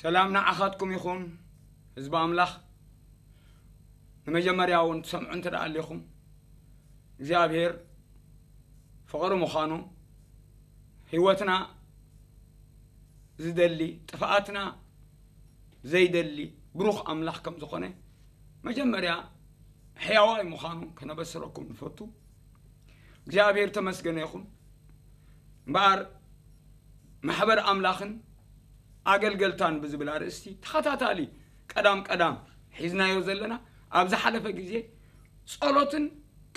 ሰላም ንዓኻትኩም ይኹን ህዝቢ ኣምላኽ። ንመጀመርያ እውን ትሰምዑ እንተ ደኣ ኣሊኹም እግዚኣብሔር ፍቕሪ ምዃኑ፣ ህይወትና ዝደሊ፣ ጥፍኣትና ዘይደሊ ብሩኽ ኣምላኽ ከም ዝኾነ መጀመርያ ሕያዋይ ምዃኑ ከነበስረኩም ንፈቱ። እግዚኣብሔር ተመስገነ ይኹን። እምበኣር ማሕበር ኣምላኽን ኣገልገልታን ብዝብል ኣርእስቲ ተኸታታሊ ቀዳም ቀዳም ሒዝናዮ ዘለና፣ ኣብ ዝሓለፈ ግዜ ጸሎትን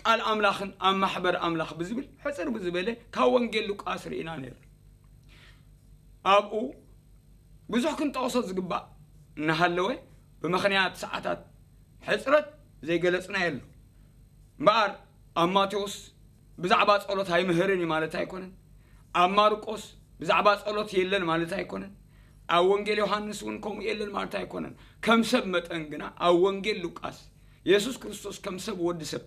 ቃል ኣምላኽን ኣብ ማሕበር ኣምላኽ ብዝብል ሕጽር ብዝበለ ካብ ወንጌል ሉቃስ ርኢና ነይርና። ኣብኡ ብዙሕ ክንጠቕሶ ዝግባእ እናሃለወ ብምኽንያት ሰዓታት ሕጽረት ዘይገለጽናዮ ኣሎ። እምበኣር ኣብ ማቴዎስ ብዛዕባ ጸሎት ኣይምህርን እዩ ማለት ኣይኮነን። ኣብ ማርቆስ ብዛዕባ ጸሎት የለን ማለት ኣይኮነን። ኣብ ወንጌል ዮሃንስ እውን ከምኡ የለን ማለት ኣይኮነን። ከም ሰብ መጠን ግና ኣብ ወንጌል ሉቃስ የሱስ ክርስቶስ ከም ሰብ ወዲ ሰብ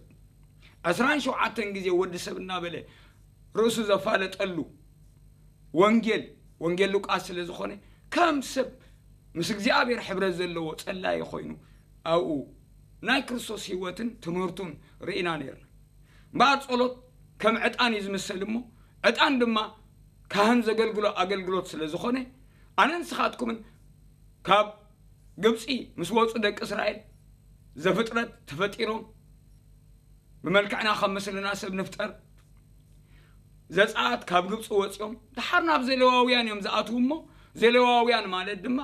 ዕስራን ሸውዓተን ግዜ ወዲ ሰብ እናበለ ርእሱ ዘፋለጠሉ ወንጌል፣ ወንጌል ሉቃስ ስለ ዝኾነ ከም ሰብ ምስ እግዚኣብሔር ሕብረት ዘለዎ ጸላኢ ኮይኑ ኣብኡ ናይ ክርስቶስ ህይወትን ትምህርቱን ርኢና ነይርና። እምበኣር ጸሎት ከም ዕጣን እዩ ዝምሰል እሞ ዕጣን ድማ ካህን ዘገልግሎ ኣገልግሎት ስለ ዝኾነ ኣነ ንስኻትኩምን ካብ ግብጺ ምስ ወጹ ደቂ እስራኤል ዘፍጥረት ተፈጢሮም ብመልክዕና ከም ምስልና ሰብ ንፍጠር ዘጸኣት ካብ ግብጺ ወጺኦም ደሓር ናብ ዘሌዋውያን እዮም ዝኣትዉ እሞ ዘሌዋውያን ማለት ድማ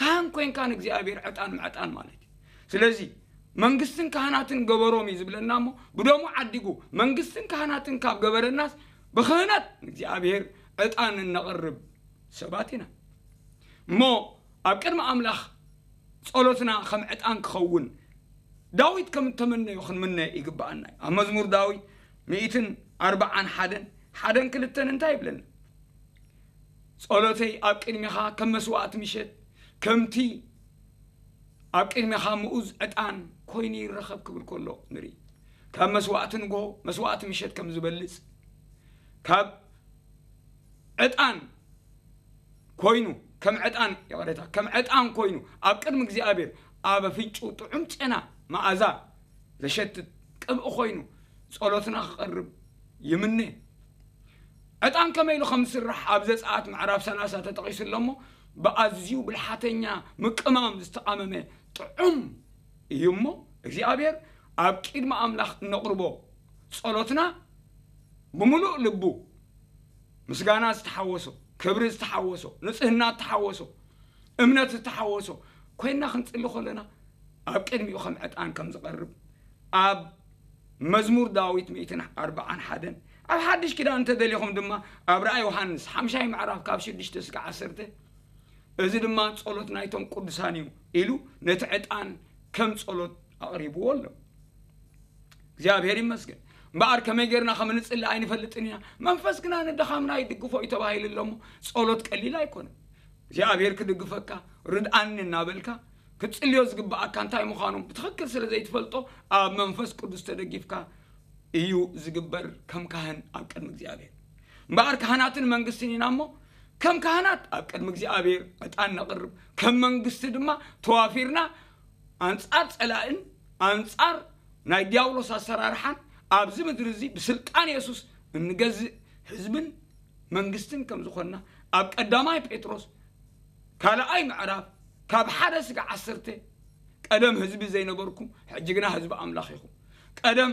ካህን ኮይንካ ንእግዚኣብሔር ዕጣን ምዕጣን ማለት እዩ። ስለዚ መንግስትን ካህናትን ገበሮም እዩ ዝብለና እሞ ብደሙ ዓዲጉ መንግስትን ካህናትን ካብ ገበረናስ ብክህነት ንእግዚኣብሔር ዕጣን እነቕርብ ሰባት ኢና። እሞ ኣብ ቅድሚ ኣምላኽ ጸሎትና ከም ዕጣን ክኸውን ዳዊት ከም እተመነዮ ክንምነ ይግብኣና እዩ። ኣብ መዝሙር ዳዊት ሚእትን ኣርባዓን ሓደን ሓደን ክልተን እንታይ ይብለና? ጸሎተይ ኣብ ቅድሚኻ ከም መስዋእቲ ምሸት ከምቲ ኣብ ቅድሚኻ ምኡዝ ዕጣን ኮይኑ ይረኸብ ክብል ከሎ ንርኢ። ካብ መስዋእቲ ንግሆ መስዋእቲ ምሸት ከም ዝበልጽ ካብ ዕጣን ኮይኑ ከም ዕጣን ይቕሬታ ከም ዕጣን ኮይኑ ኣብ ቅድሚ እግዚኣብሔር ኣብ ኣፍንጭኡ ጥዑም ጨና መኣዛ ዘሸትት ቅብኢ ኮይኑ ጸሎትና ክቐርብ ይምነ። ዕጣን ከመይ ኢሉ ከም ዝስራሕ ኣብ ዘጸኣት ምዕራፍ ሰላሳ ተጠቒሱ ኣሎ እሞ ብኣዝዩ ብልሓተኛ ምቅማም ዝተቓመመ ጥዑም እዩ እሞ እግዚኣብሔር ኣብ ቅድሚ ኣምላኽ እነቕርቦ ጸሎትና ብምሉእ ልቡ ምስጋና ዝተሓወሶ ክብሪ ዝተሓወሶ ንጽህና ዝተሓወሶ እምነት ዝተሓወሶ ኮይና ክንጽሊ ከለና ኣብ ቅድሚኡ ከም ዕጣን ከም ዝቐርብ ኣብ መዝሙር ዳዊት ሚእትን ኣርባዓን ሓደን ኣብ ሓድሽ ኪዳን እንተደሊኹም ድማ ኣብ ራእይ ዮሃንስ ሓምሻይ ምዕራፍ ካብ ሽዱሽተ ስጋ ዓሰርተ እዚ ድማ ጸሎት ናይቶም ቅዱሳን እዩ ኢሉ ነቲ ዕጣን ከም ጸሎት ኣቕሪብዎ ኣሎ። እግዚኣብሔር ይመስገን። እምበኣር ከመይ ጌርና ከም ንጽሊ ኣይንፈልጥን ኢና። መንፈስ ግና ንድኻምና ይድግፎ እዩ ተባሂሉ ኣሎ እሞ ጸሎት ቀሊል ኣይኮነን። እግዚኣብሔር ክድግፈካ ርድኣኒ እናበልካ ክትጽልዮ ዝግብኣካ እንታይ ምዃኑ ብትኽክል ስለ ዘይትፈልጦ ኣብ መንፈስ ቅዱስ ተደጊፍካ እዩ ዝግበር ከም ካህን ኣብ ቅድሚ እግዚኣብሔር። እምበኣር ካህናትን መንግስትን ኢና እሞ ከም ካህናት ኣብ ቅድሚ እግዚኣብሔር ዕጣን ነቕርብ፣ ከም መንግስቲ ድማ ተዋፊርና ኣንጻር ጸላእን ኣንጻር ናይ ዲያብሎስ ኣሰራርሓን ኣብዚ ምድሪ እዚ ብስልጣን የሱስ እንገዝእ ህዝብን መንግስትን ከም ዝኾንና ኣብ ቀዳማይ ጴጥሮስ ካልኣይ ምዕራፍ ካብ ሓደ ስጋ ዓሰርተ ቀደም ህዝቢ ዘይነበርኩም ሕጂ ግና ህዝቢ ኣምላኽ ኢኹም። ቀደም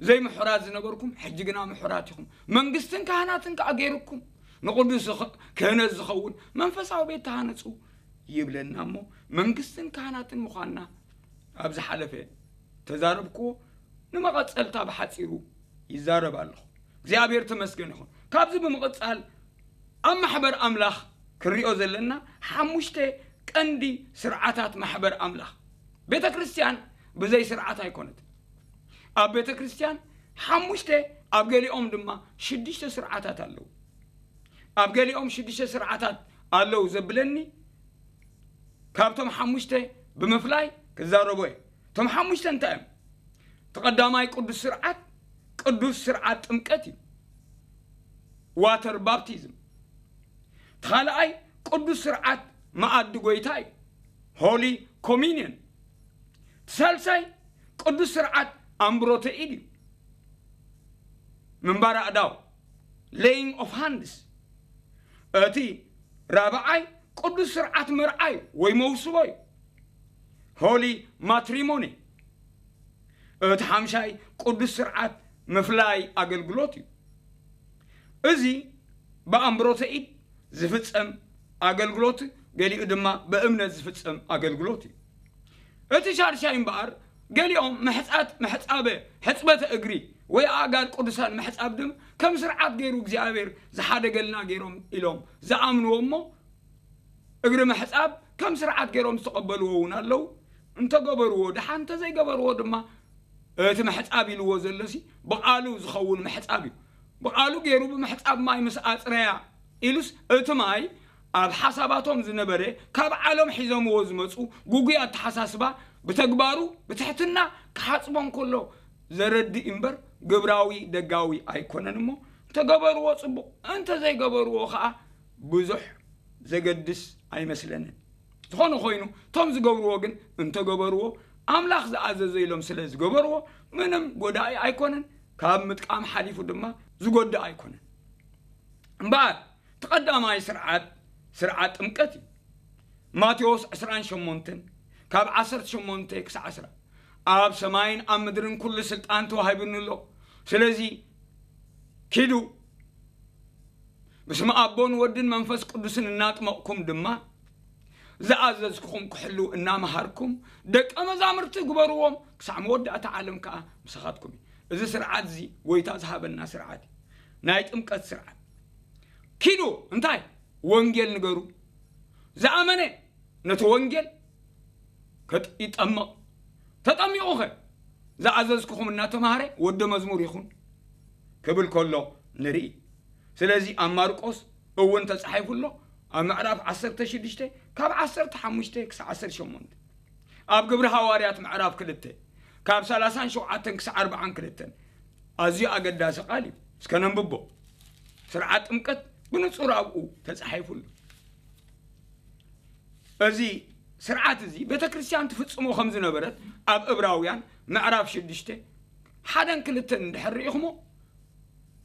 ዘይምሑራት ዝነበርኩም ሕጂ ግና ምሑራት ኢኹም። መንግስትን ካህናትን ከኣ ገይርኩም ንቕዱስ ዝኸ- ክህነት ዝኸውን መንፈሳዊ ቤት ተሃነጹ ይብለና እሞ መንግስትን ካህናትን ምዃንና ኣብ ዝሓለፈ ተዛረብክዎ ንመቐጸልታ ብሓጺሩ ይዛረብ ኣለኹ። እግዚኣብሔር ተመስገን ይኹን። ካብዚ ብምቕጻል ኣብ ማሕበር ኣምላኽ ክንሪኦ ዘለና ሓሙሽተ ቀንዲ ስርዓታት ማሕበር ኣምላኽ። ቤተ ክርስቲያን ብዘይ ስርዓት ኣይኮነትን። ኣብ ቤተ ክርስቲያን ሓሙሽተ ኣብ ገሊኦም ድማ ሽዱሽተ ስርዓታት ኣለዉ። ኣብ ገሊኦም ሽዱሽተ ስርዓታት ኣለዉ ዘብለኒ ካብቶም ሓሙሽተ ብምፍላይ ክዛረቦ እየ። እቶም ሓሙሽተ እንታይ እዮም? እቲ ቀዳማይ ቅዱስ ስርዓት ቅዱስ ስርዓት ጥምቀት እዩ። ዋተር ባፕቲዝም። እቲ ካልኣይ ቅዱስ ስርዓት መኣዲ ጎይታ እዩ፣ ሆሊ ኮሚኒየን። ሳልሳይ ቅዱስ ስርዓት ኣምብሮተ ኢድ እዩ፣ ምንባር ኣእዳው፣ ሌይንግ ኦፍ ሃንድስ። እቲ ራብዓይ ቅዱስ ስርዓት መርዓ እዩ ወይ መውስቦ እዩ፣ ሆሊ ማትሪሞኒ። እቲ ሓምሻይ ቅዱስ ስርዓት ምፍላይ ኣገልግሎት እዩ። እዚ ብኣምብሮተ ኢድ ዝፍጸም ኣገልግሎት፣ ገሊኡ ድማ ብእምነት ዝፍጸም ኣገልግሎት እዩ። እቲ ሻድሻይ እምበኣር፣ ገሊኦም ምሕጻት፣ ምሕጻበ፣ ሕጽበተ እግሪ ወይ ኣእጋር ቅዱሳን ምሕጻብ ድማ ከም ስርዓት ገይሩ እግዚኣብሔር ዝሓደገልና ገይሮም ኢሎም ዝኣምንዎ እሞ፣ እግሪ ምሕጻብ ከም ስርዓት ገይሮም ዝተቐበልዎ እውን ኣለዉ። እንተገበርዎ ደሓን፣ እንተዘይገበርዎ ድማ እቲ ምሕጻብ ኢልዎ ዘሎሲ ብቓሉ ዝኸውን ምሕጻብ እዩ። ብቓሉ ገይሩ ብምሕጻብ ማይ ምስ ኣጽረያ ኢሉስ፣ እቲ ማይ ኣብ ሓሳባቶም ዝነበረ ካብ ዓለም ሒዞምዎ ዝመጹ ጉጉይ ኣተሓሳስባ ብተግባሩ ብትሕትና ክሓጽቦም ከሎ ዘረድእ እምበር ግብራዊ ደጋዊ ኣይኮነን እሞ፣ እንተገበርዎ ጽቡቕ፣ እንተዘይገበርዎ ኸኣ ብዙሕ ዘገድስ ኣይመስለንን። ዝኾነ ኮይኑ፣ እቶም ዝገብርዎ ግን እንተገበርዎ፣ ኣምላኽ ዝኣዘዘ ኢሎም ስለ ዝገበርዎ፣ ምንም ጎዳኢ ኣይኮነን። ካብ ምጥቃም ሓሊፉ ድማ ዝጎድእ ኣይኮነን። እምበኣር፣ እቲ ቀዳማይ ስርዓት፣ ስርዓት ጥምቀት እዩ። ማቴዎስ ዕስራን ሸሞንተን፣ ካብ ዓሰርተ ሸሞንተ ክሳዕ ዕስራ፣ ኣብ ሰማይን ኣብ ምድርን ኩሉ ስልጣን ተዋሂቡኒ ኣሎ። ስለዚ ኪዱ፣ ብስመ ኣቦን ወድን መንፈስ ቅዱስን እናጥመቕኩም ድማ፣ ዝኣዘዝኩኹም ክሕልዉ እናመሃርኩም፣ ደቀ መዛሙርቲ ግበርዎም፣ ክሳዕ መወዳእታ ዓለም ከኣ ምሳኻትኩም እዩ። እዚ ስርዓት እዚ፣ ጎይታ ዝሃበና ስርዓት እዩ። ናይ ጥምቀት ስርዓት። ኪዱ፣ እንታይ? ወንጌል ንገሩ። ዝኣመነ ነቲ ወንጌል ከጥ-፣ ይጠመቕ። ተጠሚቑኸ? ዝኣዘዝኩኹም እናተማህረ ወዲ መዝሙር ይኹን ክብል ከሎ ንርኢ። ስለዚ ኣብ ማርቆስ እውን ተጻሒፉ ኣሎ፣ ኣብ ምዕራፍ ዓሰርተ ሽዱሽተ፣ ካብ ዓሰርተ ሓሙሽተ ክሳብ ዓሰርተ ሸሞንተ። ኣብ ግብሪ ሃዋርያት ምዕራፍ ክልተ፣ ካብ ሰላሳን ሸውዓተን ክሳብ ኣርባዓን ክልተን። ኣዝዩ ኣገዳሲ ቃል እዩ። እስከ ነንብቦ። ስርዓት ጥምቀት ብንጹር ኣብኡ ተጻሒፉ ኣሎ። እዚ ስርዓት እዚ ቤተ ክርስቲያን ትፍጽሞ ከም ዝነበረት ኣብ ዕብራውያን ምዕራፍ ሽዱሽተ፣ ሓደን ክልተን እንድሕር ርኢኹሞ፣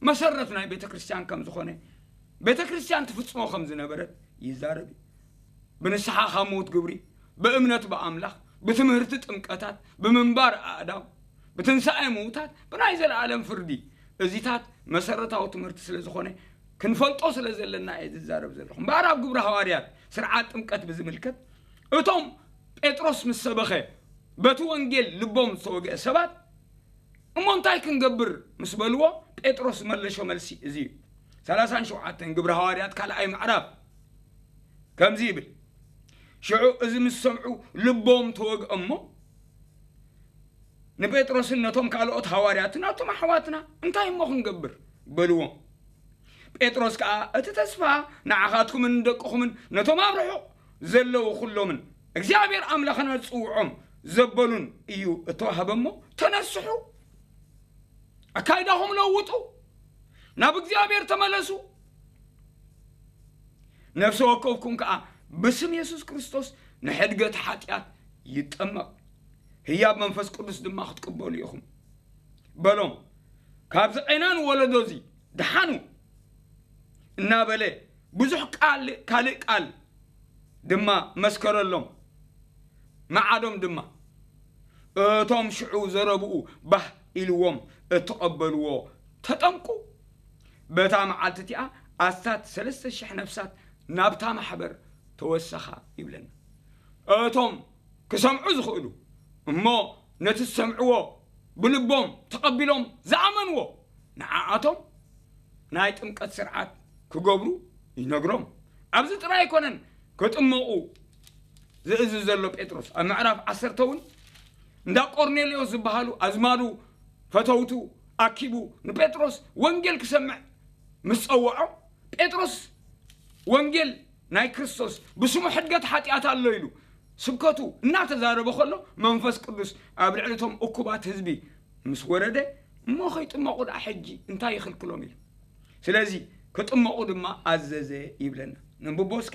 መሰረት ናይ ቤተ ክርስቲያን ከም ዝኾነ፣ ቤተ ክርስቲያን ትፍጽሞ ከም ዝነበረት ይዛረብ እዩ። ብንስሓ ካብ ምዉት ግብሪ፣ ብእምነት ብኣምላኽ፣ ብትምህርቲ ጥምቀታት፣ ብምንባር ኣእዳው፣ ብትንሳኤ ምዉታት፣ ብናይ ዘለኣለም ፍርዲ፣ እዚታት መሰረታዊ ትምህርቲ ስለ ዝኾነ፣ ክንፈልጦ ስለ ዘለና እየ ዝዛረብ ዘለኹ። እምበኣር ኣብ ግብሪ ሃዋርያት ስርዓት ጥምቀት ብዝምልከት፣ እቶም ጴጥሮስ ምስ ሰበኸ በቲ ወንጌል ልቦም ዝተወግአ ሰባት፣ "እሞ እንታይ ክንገብር?" ምስ በልዎ፣ ጴጥሮስ ዝመለሾ መልሲ እዚ እዩ። ሰላሳን ሸውዓተን ግብሪ ሃዋርያት ካልኣይ ምዕራፍ ከምዚ ይብል፣ "ሽዑ እዚ ምስ ሰምዑ ልቦም ተወግአ እሞ፣ ንጴጥሮስን ነቶም ካልኦት ሃዋርያትን፣ ኣቱም ኣሕዋትና፣ እንታይ እሞ ክንገብር?" በልዎም። ጴጥሮስ ከኣ፣ "እቲ ተስፋ ንዓኻትኩምን ንደቅኹምን ነቶም ኣብ ርሑቕ ዘለዉ ኩሎምን፣ እግዚኣብሔር ኣምላኽና ዝጽውዖም ዘበሉን እዩ እተዋህበ እሞ፣ ተነስሑ፣ ኣካይዳኹም ለውጡ፣ ናብ እግዚኣብሔር ተመለሱ። ነፍሲ ወከፍኩም ከኣ ብስም የሱስ ክርስቶስ ንሕድገት ሓጢኣት ይጠመቕ፣ ህያብ መንፈስ ቅዱስ ድማ ክትቅበሉ ኢኹም" በሎም። ካብዚ ቄናን ወለዶ እዚ ደሓኑ እናበለ ብዙሕ ቃል፣ ካልእ ቃል ድማ መስከረሎም። መዓዶም ድማ እቶም ሽዑ ዘረብኡ ባህ ኢልዎም እተቐበልዎ ተጠምቁ። በታ መዓልቲ እቲኣ ኣስታት ሰለስተ ሽሕ ነፍሳት ናብታ ማሕበር ተወሰኻ ይብለና። እቶም ክሰምዑ ዝኽእሉ እሞ ነቲ ዝሰምዕዎ ብልቦም ተቐቢሎም ዝኣመንዎ፣ ንዓኣቶም ናይ ጥምቀት ስርዓት ክገብሩ ይነግሮም። ኣብዚ ጥራይ ኣይኮነን ክጥመቑ ዝእዝዝ ዘሎ ጴጥሮስ። ኣብ ምዕራፍ ዓሰርተ እውን እንዳ ቆርኔሌዎስ ዝበሃሉ ኣዝማዱ፣ ፈተውቱ ኣኪቡ ንጴጥሮስ ወንጌል ክሰምዕ ምስ ጸውዖ፣ ጴጥሮስ ወንጌል ናይ ክርስቶስ ብስሙ ሕድገት ሓጢኣት ኣሎ ኢሉ ስብከቱ እናተዛረበ ከሎ፣ መንፈስ ቅዱስ ኣብ ልዕሊ እቶም እኩባት ህዝቢ ምስ ወረደ፣ "እሞ ከይጥመቑ ደኣ ሕጂ እንታይ ይኽልክሎም?" ኢሉ። ስለዚ ክጥመቑ ድማ ኣዘዘ ይብለና። ነንብቦ እስኪ።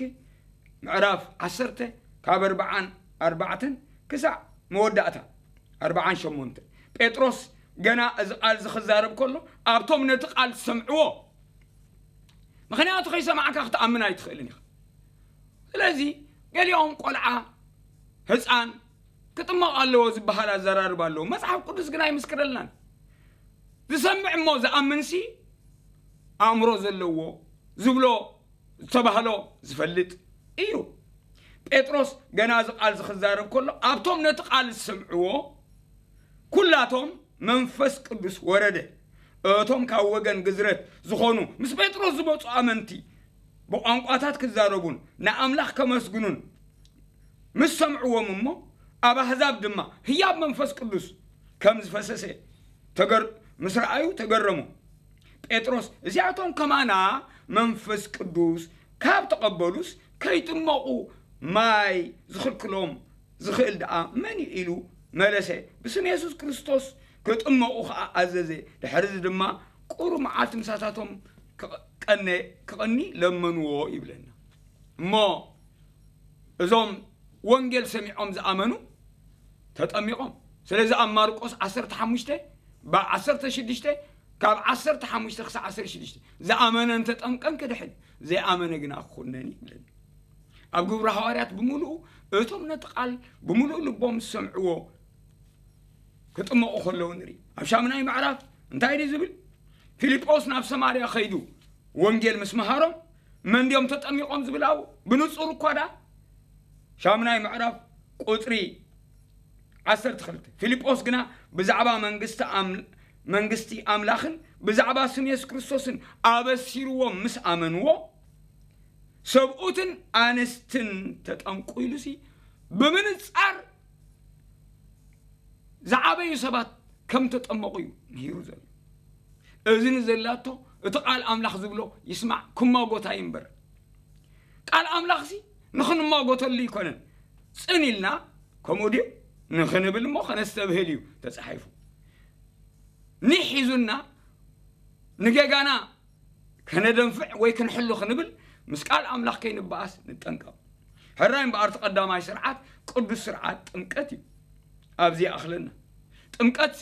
ምዕራፍ ዓሰርተ ካብ ኣርብዓን ኣርባዕተን ክሳዕ መወዳእታ ኣርብዓን ሸሞንተን። ጴጥሮስ ገና እዚ ቃል እዚ ክዛረብ ከሎ ኣብቶም ነቲ ቃል ዝሰምዕዎ፣ ምኽንያቱ ከይሰማዕካ ክትኣምን ኣይትኽእልን ኢኻ። ስለዚ ገሊኦም ቆልዓ፣ ህፃን ክጥመቕ ኣለዎ ዝበሃል ኣዘራርባ ኣለዎ። መፅሓፍ ቅዱስ ግን ኣይምስክረልናን። ዝሰምዕ እሞ ዝኣምንሲ ኣእምሮ ዘለዎ ዝብሎ ዝተባህሎ ዝፈልጥ እዩ። ጴጥሮስ ገና እዚ ቃል እዚ ክዛረብ ከሎ ኣብቶም ነቲ ቃል ዝሰምዕዎ ኩላቶም መንፈስ ቅዱስ ወረደ። እቶም ካብ ወገን ግዝረት ዝኾኑ ምስ ጴጥሮስ ዝመፁ ኣመንቲ ብቋንቋታት ክዛረቡን ንኣምላኽ ከመስግኑን ምስ ሰምዕዎም እሞ ኣብ ኣህዛብ ድማ ህያብ መንፈስ ቅዱስ ከም ዝፈሰሰ ተገር-፣ ምስ ረኣዩ ተገረሙ። ጴጥሮስ፣ "እዚኣቶም ከማና መንፈስ ቅዱስ ካብ ተቐበሉስ ከይጥመቑ ማይ ዝኽልክሎም ዝኽእል ደኣ መን እዩ?" ኢሉ መለሰ። ብስም የሱስ ክርስቶስ ክጥመቑ ኸኣ ኣዘዘ። ድሕሪ እዚ ድማ ቁሩብ መዓልቲ ምሳታቶም ክቐነ-፣ ክቐኒ ለመንዎ ይብለና። እሞ እዞም ወንጌል ሰሚዖም ዝኣመኑ ተጠሚቖም። ስለዚ ኣብ ማርቆስ ዓሰርተ ሓሙሽተ፣ ብ-ዓሰርተ ሽዱሽተ፣ ካብ ዓሰርተ ሓሙሽተ ክሳብ ዓሰርተ ሽዱሽተ፣ "ዝኣመነ እንተጠምቀን ክድሕን፣ ዘይኣመነ ግና ክኹነን" ይብለና። ኣብ ግብሪ ሃዋርያት ብምሉኡ እቶም ነቲ ቃል ብምሉእ ልቦም ዝሰምዕዎ ክጥመቑ ከለዉ ንርኢ። ኣብ ሻምናይ ምዕራፍ እንታይ ድዩ ዝብል? ፊልጶስ ናብ ሰማርያ ከይዱ ወንጌል ምስ መሃሮም፣ መን ድዮም ተጠሚቖም ዝብል ኣብኡ ብንጹር እኳ ደኣ፣ ሻምናይ ምዕራፍ ቁጽሪ ዓሰርተ ክልተ፣ ፊልጶስ ግና ብዛዕባ መንግስቲ ኣም-፣ መንግስቲ ኣምላኽን ብዛዕባ ስም የሱስ ክርስቶስን ኣበሲርዎም ምስ ኣመንዎ፣ ሰብኡትን ኣንስትን ተጠምቁ ኢሉሲ ብምንጻር ዝዓበዩ ሰባት ከም ተጠመቑ እዩ ምሂሩ ዘሎ። እዚ ንዘላቶ እቲ ቃል ኣምላኽ ዝብሎ ይስማዕ ክማጎት ኣይንበር። ቃል ኣምላኽሲ ንኽንማጎተሉ ኣይኮነን። ጽን ኢልና ከምኡ ድዩ ንኽንብል እሞ ከነስተብህል እዩ ተጻሒፉ። ኒሕ ሒዙና ንጌጋና ከነደንፍዕ ወይ ክንሕሉ ክንብል ምስ ቃል ኣምላኽ ከይንበኣስ ንጠንቀቕ። ሕራይ እምበኣር እቲ ቀዳማይ ስርዓት ቅዱስ ስርዓት ጥምቀት እዩ። ኣብዚ ይኣኽለና። ጥምቀትሲ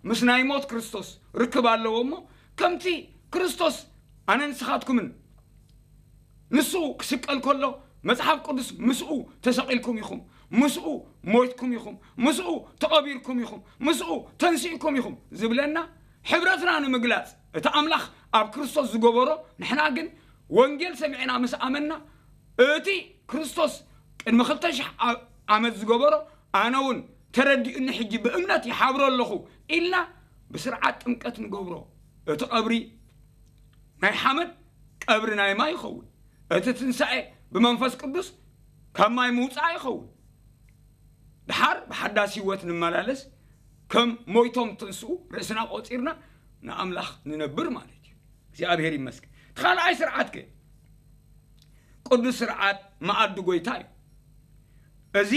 ምስ ናይ ሞት ክርስቶስ ርክብ ኣለዎ እሞ ከምቲ ክርስቶስ ኣነ ንስኻትኩምን ንሱ ክስቀል ከሎ መጽሓፍ ቅዱስ ምስኡ ተሰቒልኩም ኢኹም፣ ምስኡ ሞይትኩም ኢኹም፣ ምስኡ ተቐቢርኩም ኢኹም፣ ምስኡ ተንሲእኩም ኢኹም ዝብለና ሕብረትና ንምግላጽ እቲ ኣምላኽ ኣብ ክርስቶስ ዝገበሮ፣ ንሕና ግን ወንጌል ሰሚዕና ምስ ኣመንና እቲ ክርስቶስ ቅድሚ ክልተ ሽሕ ዓ-፣ ዓመት ዝገበሮ ኣነ እውን ተረዲኡኒ ሕጂ ብእምነት ይሓብሮ ኣለኹ ኢልና ብስርዓት ጥምቀት ንገብሮ። እቲ ቀብሪ ናይ ሓመድ ቀብሪ ናይ ማይ ይኸውን። እቲ ትንሳኤ ብመንፈስ ቅዱስ ካብ ማይ ምውፃእ ይኸውን። ድሓር ብሓዳስ ህይወት ንመላለስ፣ ከም ሞይቶም ተንስኡ ርእስና ቆፂርና ንኣምላኽ ንነብር ማለት እዩ። እግዚኣብሔር ይመስገን። እቲ ካልኣይ ስርዓት ከ? ቅዱስ ስርዓት መኣዲ ጎይታ እዩ። እዚ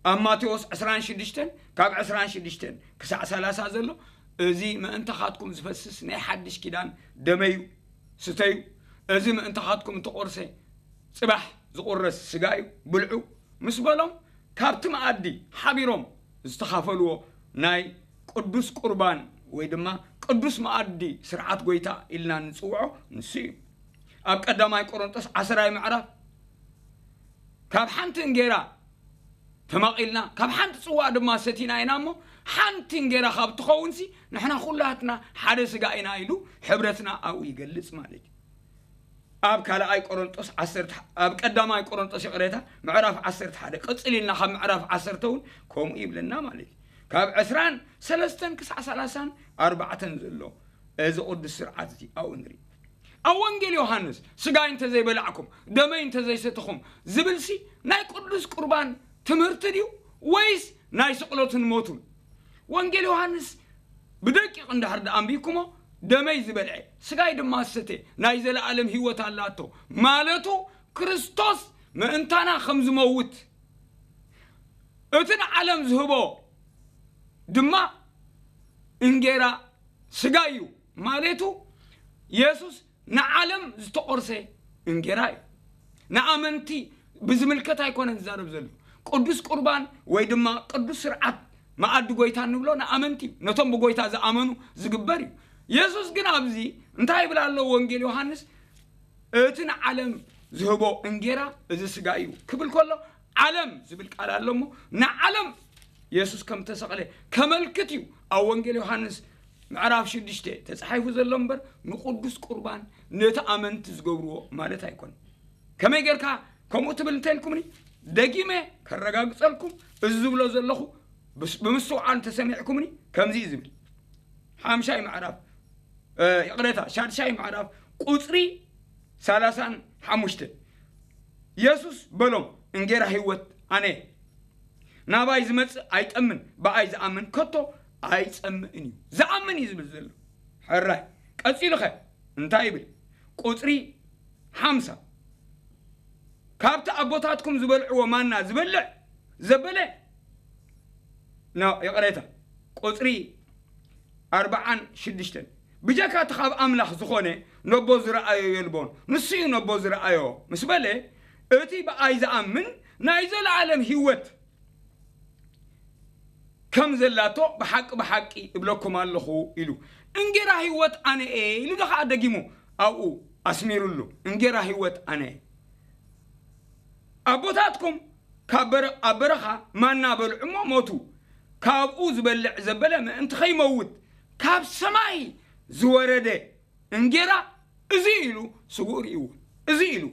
ኣብ ማቴዎስ ዕስራን ሽዱሽተን ካብ ዕስራን ሽዱሽተን ክሳዕ ሰላሳ ዘሎ፣ "እዚ ምእንታኻትኩም ዝፈስስ ናይ ሓድሽ ኪዳን ደመይ እዩ፣ ስተዩ። እዚ ምእንታኻትኩም እተቖርሰ ጽባሕ ዝቑረስ ስጋ እዩ፣ ብልዑ" ምስ በሎም፣ ካብቲ መኣዲ ሓቢሮም ዝተኻፈልዎ ናይ ቅዱስ ቁርባን ወይ ድማ ቅዱስ መኣዲ ስርዓት ጎይታ ኢልና ንጽውዖ ንሱ እዩ። ኣብ ቀዳማይ ቆሮንጦስ ዓስራይ ምዕራፍ ካብ ሓንቲ እንጌራ ተማቒልና፣ ካብ ሓንቲ ጽዋእ ድማ ሰቲና ኢና እሞ፣ ሓንቲ እንጌራ ካብ ትኸውንሲ፣ ንሕና ኩላትና ሓደ ስጋ ኢና ኢሉ ሕብረትና ኣብኡ ይገልጽ ማለት እዩ። ኣብ ካልኣይ ቆሮንጦስ ዓሰርተ፣ ኣብ ቀዳማይ ቆሮንጦስ ይቕሬታ፣ ምዕራፍ ዓሰርተ ሓደ፣ ቅጽል ኢልና ካብ ምዕራፍ ዓሰርተ እውን ከምኡ ይብለና ማለት እዩ። ካብ ዕስራን ሰለስተን ክሳዕ ሰላሳን ኣርባዕተን ዘሎ እዚ ቅዱስ ስርዓት እዚ ኣብኡ ንርኢ። ኣብ ወንጌል ዮሃንስ፣ "ስጋይ እንተዘይበላዕኩም፣ ደመይ እንተዘይሰተኹም" ዝብልሲ ናይ ቅዱስ ቁርባን ትምህርቲ ድዩ ወይስ ናይ ስቕለቱን ሞቱን? ወንጌል ዮሃንስ ብደቂቕ እንድሕር ደኣ ኣንቢብኩሞ፣ "ደመይ ዝበልዐ፣ ስጋይ ድማ ዝሰተ፣ ናይ ዘለኣለም ህይወት ኣላቶ" ማለቱ ክርስቶስ ምእንታና ከም ዝመውት፣ እቲ ንዓለም ዝህቦ ድማ እንጌራ ስጋ እዩ ማለቱ፣ የሱስ ንዓለም ዝተቖርሰ እንጌራ እዩ። ንኣመንቲ ብዝምልከት ኣይኮነን ዝዛረብ ዘሎ። ቅዱስ ቁርባን ወይ ድማ ቅዱስ ስርዓት መኣዲ ጎይታ እንብሎ ንኣመንቲ እዩ፣ ነቶም ብጎይታ ዝኣመኑ ዝግበር እዩ። የሱስ ግን ኣብዚ እንታይ ይብል ኣሎ? ወንጌል ዮሃንስ እቲ ንዓለም ዝህቦ እንጌራ እዚ ስጋ እዩ ክብል ከሎ፣ ዓለም ዝብል ቃል ኣሎ እሞ፣ ንዓለም የሱስ ከም ተሰቕለ ከመልክት እዩ ኣብ ወንጌል ዮሃንስ ምዕራፍ ሽዱሽተ ተጻሒፉ ዘሎ እምበር፣ ንቅዱስ ቁርባን ነቲ ኣመንቲ ዝገብርዎ ማለት ኣይኮነን። ከመይ ጌርካ ከምኡ ትብል እንተልኩምኒ፣ ደጊመ ከረጋግጸልኩም፣ እዚ ዝብሎ ዘለኹ ብስ-፣ ብምስትውዓል እንተሰሚዕኩምኒ፣ ከምዚ እዩ ዝብል። ሓምሻይ ምዕራፍ፣ እ፣ ይቕሬታ፣ ሻድሻይ ምዕራፍ ቁጽሪ ሰላሳን ሓሙሽተን። የሱስ በሎም፣ "እንጌራ ህይወት ኣነ እየ። ናባይ ዝመጽእ ኣይጠምን፣ ብኣይ ዝኣምን ከቶ ኣይጸምእን እዩ።" ዝኣምን እዩ ዝብል ዘሎ። ሕራይ። ቀጺሉኸ እንታይ ይብል? ቁጽሪ ሓምሳ፣ "ካብቲ ኣቦታትኩም ዝበልዕዎ ማና ዝበልዕ ዘበለ"፣ ኖ፣ ይቕሬታ፣ ቁጽሪ ኣርባዓን ሽዱሽተን፣ "ብጀካ እቲ ካብ ኣምላኽ ዝኾነ ነቦ ዝረኣዮ የልቦን፣ ንሱ እዩ ነቦ ዝረኣዮ" ምስ በለ፣ "እቲ ብኣይ ዝኣምን ናይ ዘለኣለም ህይወት ከም ዘላቶ ብሓቂ ብሓቂ እብለኩም ኣለኹ" ኢሉ። "እንጌራ ህይወት ኣነ እየ" ኢሉ ዶ ኸዓ ደጊሙ ኣብኡ ኣስሚሩሉ፣ "እንጌራ ህይወት ኣነ እየ። ኣቦታትኩም ካብ በረ-፣ ኣብ በረኻ ማና በልዑ እሞ ሞቱ። ካብኡ ዝበልዕ ዘበለ ምእንቲ ኸይመውት፣ ካብ ሰማይ ዝወረደ እንጌራ እዚ ኢሉ ስጉኡ ርእይዎ። እዚ ኢሉ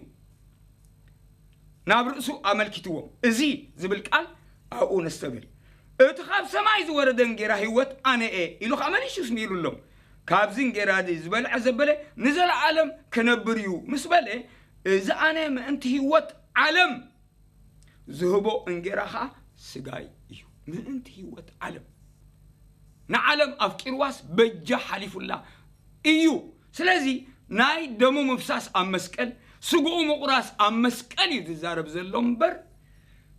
ናብ ርእሱ ኣመልኪትዎ። እዚ ዝብል ቃል ኣብኡ ነስተብህል። እቲ ካብ ሰማይ ዝወረደ እንጌራ ህይወት ኣነ እየ ኢሉ ኸዓ መሊሱ ስሚሩሎም። "ካብዚ እንጌራ እዚ ዝበልዐ ዘበለ ንዘለኣለም ክነብር እዩ" ምስ በለ፣ "እዚ ኣነ ምእንቲ ህይወት ዓለም ዝህቦ እንጌራ ኸዓ ስጋይ እዩ።" ምእንቲ ህይወት ዓለም፣ ንዓለም ኣፍቂርዋስ በጃ ሓሊፉላ እዩ። ስለዚ ናይ ደሙ ምፍሳስ ኣብ መስቀል፣ ስግኡ ምቑራስ ኣብ መስቀል እዩ ዝዛረብ ዘሎ እምበር፣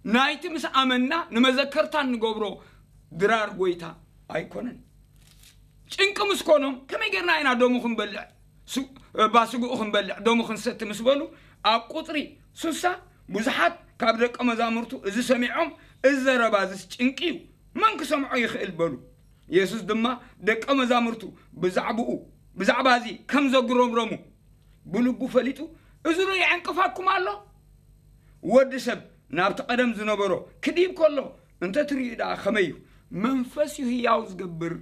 ናይቲ ምስ ኣመንና ንመዘከርታ እንገብሮ ድራር ጎይታ ኣይኮነን። ጭንቂ ምስ ኮኖም፣ "ከመይ ጌርና ኢና ደሙ ክንበልዕ፣ ስ-፣ እባ ስግኡ ክንበልዕ፣ ደሙ ክንሰቲ?" ምስ በሉ፣ ኣብ ቁጽሪ ሱሳ፣ ብዙሓት ካብ ደቀ መዛሙርቱ እዚ ሰሚዖም፣ "እዚ ዘረባ እዚስ ጭንቂ እዩ፣ መን ክሰምዖ ይኽእል?" በሉ። የሱስ ድማ ደቀ መዛሙርቱ ብዛዕባኡ፣ ብዛዕባ እዚ ከም ዘጉረምረሙ ብልቡ ፈሊጡ፣ "እዚ ዶ የዕንቅፋኩም ኣሎ? ወዲ ሰብ ናብቲ ቀደም ዝነበሮ ክድይብ ከሎ እንተ ትርእዩ ደኣ ከመይ እዩ? መንፈስ እዩ ህያው ዝገብር፣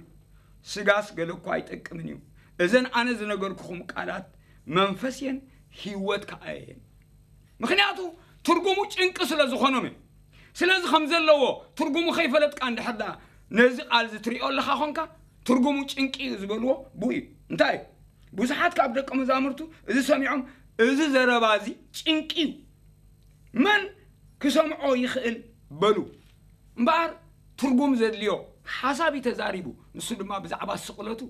ስጋስ ገለ እኳ ኣይጠቅምን እዩ። እዘን ኣነ ዝነገርኩኹም ቃላት መንፈስ እየን፣ ህይወት ከኣ እየን።" ምኽንያቱ ትርጉሙ ጭንቂ ስለ ዝኾኖም እዩ። ስለዚ ከም ዘለዎ ትርጉሙ ከይፈለጥካ እንድሕር ደኣ ነዚ ቃል እዚ ትሪኦ ኣለኻ ኾንካ፣ ትርጉሙ ጭንቂ እዩ ዝበልዎ ብኡ እዩ። እንታይ እዩ? ብዙሓት ካብ ደቀ መዛሙርቱ እዚ ሰሚዖም፣ "እዚ ዘረባ እዚ ጭንቂ እዩ፣ መን ክሰምዖ ይኽእል?" በሉ። እምበኣር ትርጉም ዘድልዮ ሓሳብ እዩ ተዛሪቡ። ንሱ ድማ ብዛዕባ ስቕለቱ፣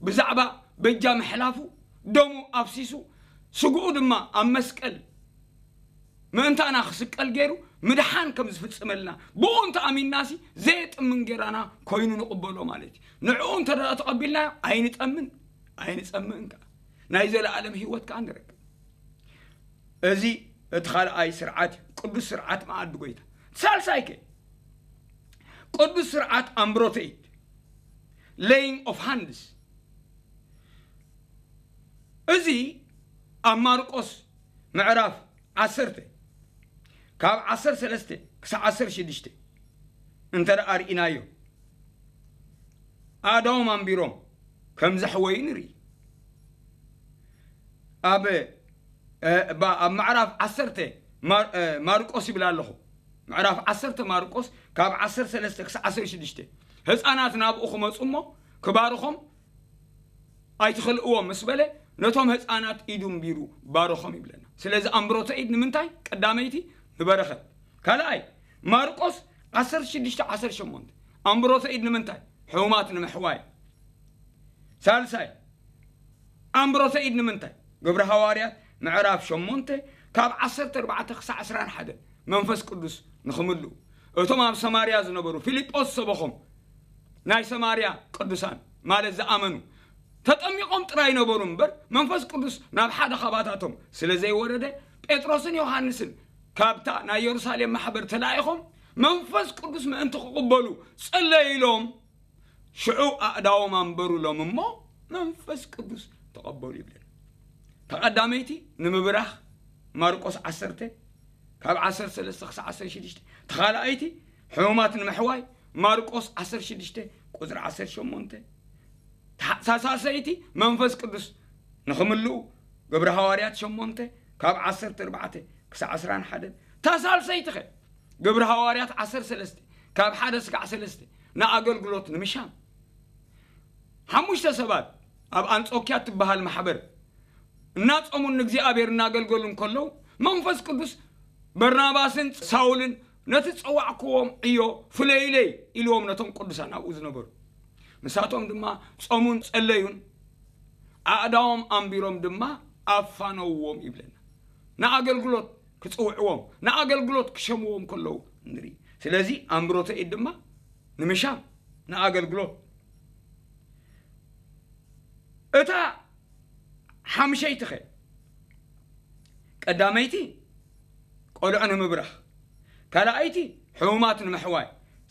ብዛዕባ በጃ ምሕላፉ፣ ደሙ ኣፍሲሱ፣ ስግኡ ድማ ኣብ መስቀል ምእንታና ክስቀል ገይሩ ምድሓን ከም ዝፍጽመልና፣ ብኡ እንተ ኣሚንናሲ ዘየጥምን ጌራና ኮይኑ ንቕበሎ ማለት እዩ። ንዕኡ እንተ ደኣ ተቐቢልናዮ ኣይንጠምን፣ ኣይንጸምእን ከኣ። ናይ ዘለኣለም ህይወት ከኣ ንረክብ። እዚ እቲ ካልኣይ ስርዓት እዩ፣ ቅዱስ ስርዓት መኣዲ ጎይታ። ሳልሳይ ከ? ቅዱስ ስርዓት ኣምብሮተ ኢድ፣ laying of hands። እዚ ኣብ ማርቆስ ምዕራፍ ዓሰርተ ካብ ዓሰርተ ሰለስተ ክሳዕ ዓሰርተ ሽዱሽተ እንተ ደኣ ርኢናዮ፣ ኣእዳዎም ኣንቢሮም ከም ዘሕወዩ ንርኢ። ኣብ፣ እ፣ ባ-፣ ኣብ ምዕራፍ ዓሰርተ ማር-፣ እ፣ ማርቆስ ይብል ኣለኹ። ምዕራፍ ዓሰርተ ማርቆስ ካብ ዓሰርተ ሰለስተ ክሳዕ ዓሰርተ ሽዱሽተ፣ ህፃናት ናብኡ ክመፁ እሞ ክባርኾም ኣይትኽልእዎም ምስ በለ፣ ነቶም ህፃናት ኢዱ ኣንቢሩ ባረኾም ይብለና። ስለዚ ኣምብሮተ ኢድ ንምንታይ? ቀዳመይቲ ንበረኸት። ካልኣይ፣ ማርቆስ ዓሰርተ ሽዱሽተ ዓሰርተ ሸሞንተ፣ ኣምብሮተ ኢድ ንምንታይ? ሕሙማት ንምሕዋይ። ሳልሳይ፣ ኣምብሮተ ኢድ ንምንታይ? ግብሪ ሃዋርያት ምዕራፍ ሸሞንተ ካብ ዓሰርተ ኣርባዕተ ክሳዕ ዕስራን ሓደን፣ መንፈስ ቅዱስ ንኽምልኡ። እቶም ኣብ ሰማርያ ዝነበሩ፣ ፊልጶስ ሰበኾም፣ ናይ ሰማርያ ቅዱሳን ማለት ዝኣመኑ፣ ተጠሚቖም ጥራይ ነበሩ እምበር፣ መንፈስ ቅዱስ ናብ ሓደ ካባታቶም ስለ ዘይወረደ፣ ጴጥሮስን ዮሃንስን ካብታ ናይ የሩሳሌም ማሕበር ተላኢኾም መንፈስ ቅዱስ ምእንቲ ክቕበሉ ጸለዩ ኢሎም፣ ሽዑ ኣእዳዎም ኣንበሩሎም እሞ መንፈስ ቅዱስ ተቐበሉ ይብለና። ተቐዳመይቲ ንምብራኽ ማርቆስ ዓሰርተ ካብ ዓሰርተ ሰለስተ ክሳዕ ዓሰርተ ሽዱሽተ፣ ተኻልኣይቲ ሕሙማት ንምሕዋይ ማርቆስ ዓሰርተ ሽዱሽተ ቁጽሪ ዓሰርተ ሸሞንተ፣ ተሓ-፣ ሳሳሰይቲ መንፈስ ቅዱስ ንኽምልኡ ግብሪ ሃዋርያት ሸሞንተ ካብ ዓሰርተ ኣርባዕተ ክሳዕ ዕስራን ሓደን፣ ታሳልሰይትኸ ግብሪ ሃዋርያት ዓሰርተ ሰለስተ ካብ ሓደ ስጋዕ ሰለስተ ንኣገልግሎት ንምሻም። ሓሙሽተ ሰባት ኣብ ኣንጾኪያ እትበሃል ማሕበር እናጾሙን ንእግዚኣብሔር እናገልገሉን ከለዉ መንፈስ ቅዱስ በርናባስን ሳውልን ነቲ ዝጸዋዕክዎም ዕዮ ፍለዩለይ ኢልዎም ነቶም ቅዱሳን ኣብኡ ዝነበሩ። ንሳቶም ድማ ጾሙን ጸለዩን ኣእዳዎም ኣንቢሮም ድማ ኣፋነውዎም ይብለና። ንኣገልግሎት ክጽውዕዎም፣ ንኣገልግሎት ክሸምዎም ከለዉ ንርኢ። ስለዚ ኣንብሮተ ኢድ ድማ ንምሻም ንኣገልግሎት። እታ ሓምሸይትኸ ቀዳመይቲ ቆልዑ ንምብራኽ፣ ካልኣይቲ ሕሙማት ንምሕዋይ፣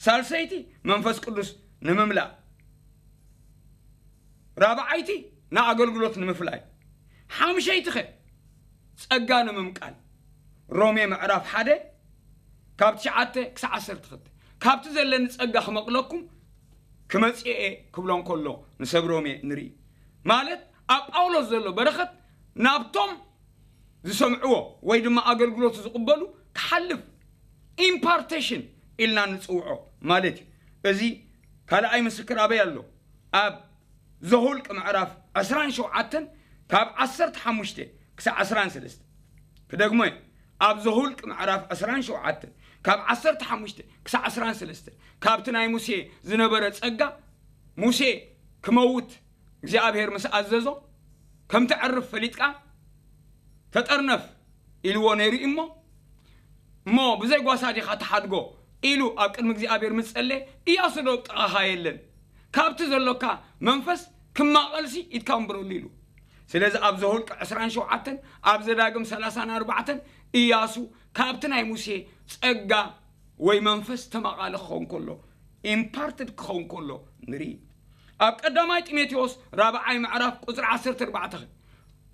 ሳልሰይቲ መንፈስ ቅዱስ ንምምላእ፣ ራብዓይቲ ንኣገልግሎት ንምፍላይ፣ ሓምሸይትኸ ጸጋ ንምምቃል። ሮሜ ምዕራፍ ሓደ ካብ ትሽዓተ ክሳዕ ዓሰርተ ክልተ፣ ካብቲ ዘለኒ ጸጋ ክመቕለኩም ክመጽእ እየ ክብሎ እንከሎ ንሰብ ሮሜ ንርኢ። ማለት ኣብ ጳውሎስ ዘሎ በረኸት ናብቶም ዝሰምዕዎ ወይ ድማ ኣገልግሎቱ ዝቕበሉ ክሓልፍ ኢምፓርቴሽን ኢልና ንጽውዖ ማለት እዩ። እዚ ካልኣይ ምስክር ኣበይ ኣሎ? ኣብ ዘሁልቅ ምዕራፍ ዕስራን ሸውዓተን ካብ ዓሰርተ ሓሙሽተ ክሳዕ ዕስራን ሰለስተ። ክደግሞ እየ። ኣብ ዘሁልቅ ምዕራፍ ዕስራን ሸውዓተን ካብ ዓሰርተ ሓሙሽተ ክሳዕ ዕስራን ሰለስተ፣ ካብቲ ናይ ሙሴ ዝነበረ ጸጋ፣ ሙሴ ክመውት እግዚኣብሔር ምስ ኣዘዞ፣ ከም ተዕርፍ ፈሊጥካ ተጠርነፍ ኢልዎ ነይሩ እዩ እሞ፣ እሞ ብዘይ ጓሳ ዲኻ ትሓድጎ ኢሉ ኣብ ቅድሚ እግዚኣብሔር ምስ ጸለየ፣ ኢያሱ ዶ ኣብ ጥቓኻ የለን? ካብቲ ዘሎካ መንፈስ ክማቐልሲ ኢድካ እምብረሉ ኢሉ። ስለዚ ኣብ ዘሁልቅ ዕስራን ሸውዓተን፣ ኣብ ዘዳግም ሰላሳን ኣርባዕተን፣ ኢያሱ ካብቲ ናይ ሙሴ ጸጋ ወይ መንፈስ ተማቓሊ ክኸውን ከሎ፣ ኢምፓርትድ ክኸውን ከሎ ንርኢ። ኣብ ቀዳማይ ጢሞቴዎስ ራብዓይ ምዕራፍ ቁጽሪ ዓሰርተ ኣርባዕተ፣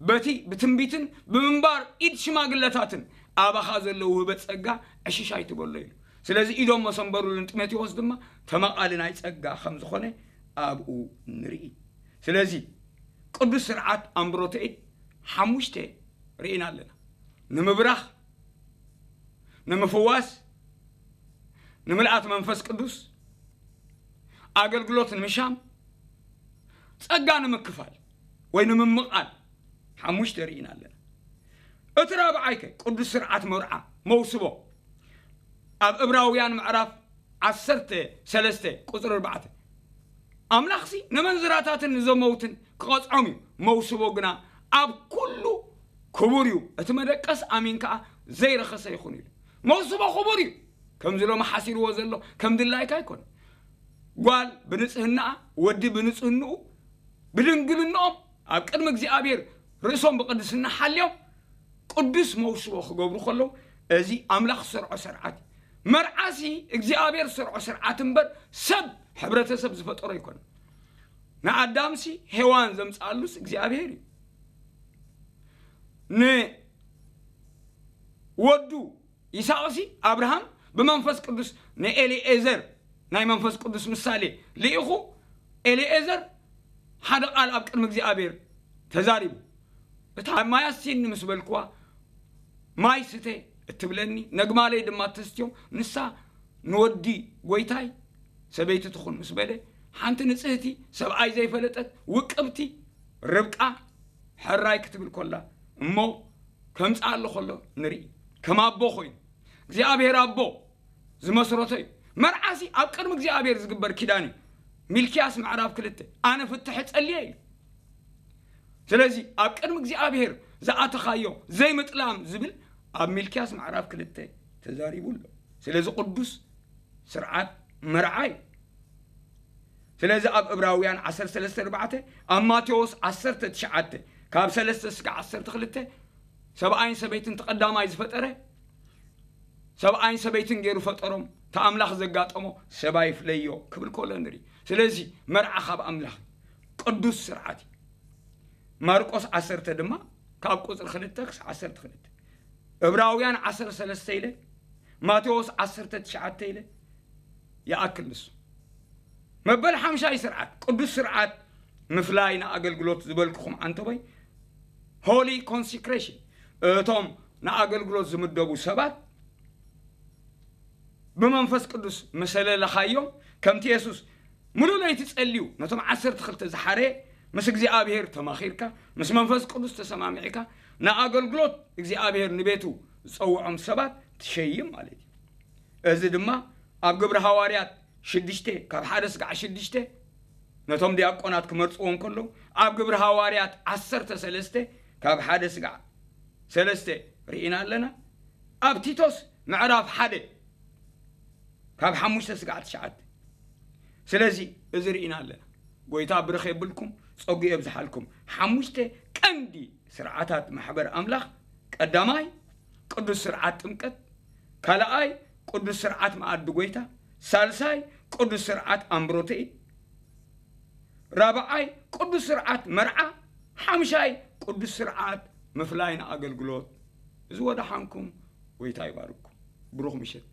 በቲ ብትንቢትን ብምንባር ኢድ ሽማግለታትን ኣባኻ ዘሎ ውህበት ጸጋ ዕሽሽ ኣይትበሎ ኢሉ። ስለዚ ኢዶም መሰንበሩሉ ንጢሞቴዎስ ድማ ተማቓሊ ናይ ጸጋ ከም ዝኾነ ኣብኡ ንርኢ። ስለዚ ቅዱስ ስርዓት ኣንብሮተ ኢድ ሓሙሽተ ርኢና ኣለና። ንምብራኽ፣ ንምፍዋስ፣ ንምልኣት መንፈስ ቅዱስ፣ ኣገልግሎት ንምሻም፣ ጸጋ ንምክፋል ወይ ንምምቓል፣ ሓሙሽተ ርኢና ኣለና። እቲ ራብዓይከ ቅዱስ ስርዓት መርዓ፣ መውስቦ፣ ኣብ ዕብራውያን ምዕራፍ ዓሰርተ ሰለስተ ቁጽሪ ኣርባዕተ፣ ኣምላኽሲ ነመንዝራታትን ንዘመውትን ክቐጽዖም እዩ፣ መውስቦ ግና ኣብ ኩሉ ክቡር እዩ፣ እቲ መደቀስ ኣሚን ከኣ ዘይረኸሰ ይኹን ኢሉ። መውስቦ ክቡር እዩ። ከምዚ ሎሚ ሓሲርዎ ዘሎ ከም ድላይካ ኣይኮነ። ጓል ብንጽህናኣ፣ ወዲ ብንጽህንኡ፣ ብድንግልንኦም ኣብ ቅድሚ እግዚኣብሔር ርእሶም ብቅድስና ሓልዮም ቅዱስ መውስቦ ክገብሩ ከለዉ፣ እዚ ኣምላኽ ዝሰርዖ ስርዓት እዩ። መርዓሲ እግዚኣብሔር ዝሰርዖ ስርዓት እምበር ሰብ፣ ሕብረተሰብ ዝፈጠሮ ኣይኮነን። ንኣዳምሲ ሄዋን ዘምጽኣሉስ እግዚኣብሔር እዩ። ንወዱ ይስሐቅሲ ኣብርሃም ብመንፈስ ቅዱስ ንኤሊኤዘር ናይ መንፈስ ቅዱስ ምሳሌ ልኢኹ፣ ኤሊኤዘር ሓደ ቃል ኣብ ቅድሚ እግዚኣብሔር ተዛሪቡ። እታ ማይ ኣስቲኒ ምስ በልክዋ፣ ማይ ስተ እትብለኒ፣ ነግማለይ ድማ ተስትዮም፣ ንሳ ንወዲ ጐይታይ ሰበይቲ ትኹን ምስ በለ፣ ሓንቲ ንጽህቲ ሰብኣይ ዘይፈለጠት ውቅብቲ ርብቃ ሕራይ ክትብል ኮላ፣ እሞ ከምጽኣሉ ከሎ ንርኢ። ከም ኣቦ ኮይኑ፣ እግዚኣብሔር ኣቦ ዝመስረቶ እዩ። መርዓሲ ኣብ ቅድሚ እግዚኣብሔር ዝግበር ኪዳን እዩ። ሚልክያስ ምዕራፍ ክልተ፣ ኣነ ፍትሒ ጸልየ እዩ። ስለዚ ኣብ ቅድሚ እግዚኣብሔር ዝኣተኻዮ ዘይምጥላም ዝብል ኣብ ሚልክያስ ምዕራፍ ክልተ ተዛሪቡ ኣሎ። ስለዚ ቅዱስ ስርዓት መርዓ እዩ። ስለዚ ኣብ ዕብራውያን ዓሰርተ ሰለስተ ኣርባዕተ፣ ኣብ ማቴዎስ ዓሰርተ ትሽዓተ ካብ ሰለስተ እስከ ዓሰርተ ክልተ፣ ሰብኣይን ሰበይትን እቲ ቀዳማይ ዝፈጠረ፣ ሰብኣይን ሰበይትን ገይሩ ፈጠሮም። እቲ ኣምላኽ ዘጋጠሞ ሰብኣይ ፍለዮ ክብል ከሎ ንርኢ። ስለዚ መርዓ ካብ ኣምላኽ እዩ። ቅዱስ ስርዓት እዩ። ማርቆስ ዓሰርተ ድማ ካብ ቁፅሪ ክልተ ክሳብ ዓሰርተ ክልተ፣ እብራውያን ዓሰርተ ሰለስተ ኢለ፣ ማቴዎስ ዓሰርተ ትሽዓተ ኢለ ይኣክል። ንሱ መበል ሓምሻይ ስርዓት፣ ቅዱስ ስርዓት ምፍላይ ንኣገልግሎት ዝበልኩኹም ዓንተቦይ፣ ሆሊ ኮንሲክሬሽን፣ እቶም ንኣገልግሎት ዝምደቡ ሰባት ብመንፈስ ቅዱስ መሰለለኻዮም። ከምቲ የሱስ ሙሉእ ለይቲ ጸልዩ ነቶም ዓሰርተ ክልተ ዝሓረየ፣ ምስ እግዚኣብሔር ተማኺርካ፣ ምስ መንፈስ ቅዱስ ተሰማሚዕካ፣ ንኣገልግሎት እግዚኣብሔር ንቤቱ ዝጸውዖም ሰባት ትሸይም ማለት እዩ። እዚ ድማ ኣብ ግብሪ ሃዋርያት ሽዱሽተ ካብ ሓደ ስጋዕ ሽዱሽተ፣ ነቶም ዲያቆናት ክመርጽዎም ከለዉ፣ ኣብ ግብሪ ሃዋርያት ዓሰርተ ሰለስተ ካብ ሓደ ስጋዕ ሰለስተ ርኢና ኣለና። ኣብ ቲቶስ ምዕራፍ ሓደ ካብ ሓሙሽተ ስጋዕ ትሽዓተ። ስለዚ እዚ ርኢና ኣለና። ጎይታ ብርኽ የብልኩም፣ ጸጉ የብዝሓልኩም። ሓሙሽተ ቀንዲ ስርዓታት ማሕበር ኣምላኽ፣ ቀዳማይ ቅዱስ ስርዓት ጥምቀት፣ ካልኣይ ቅዱስ ስርዓት መኣዲ ጎይታ፣ ሳልሳይ ቅዱስ ስርዓት ኣምብሮተ፣ ራብዓይ ቅዱስ ስርዓት መርዓ፣ ሓምሻይ ቅዱስ ስርዓት ምፍላይ ንኣገልግሎት። እዚ ወደሓንኩም፣ ጎይታ ይባርኩም። ብሩኽ ምሸት።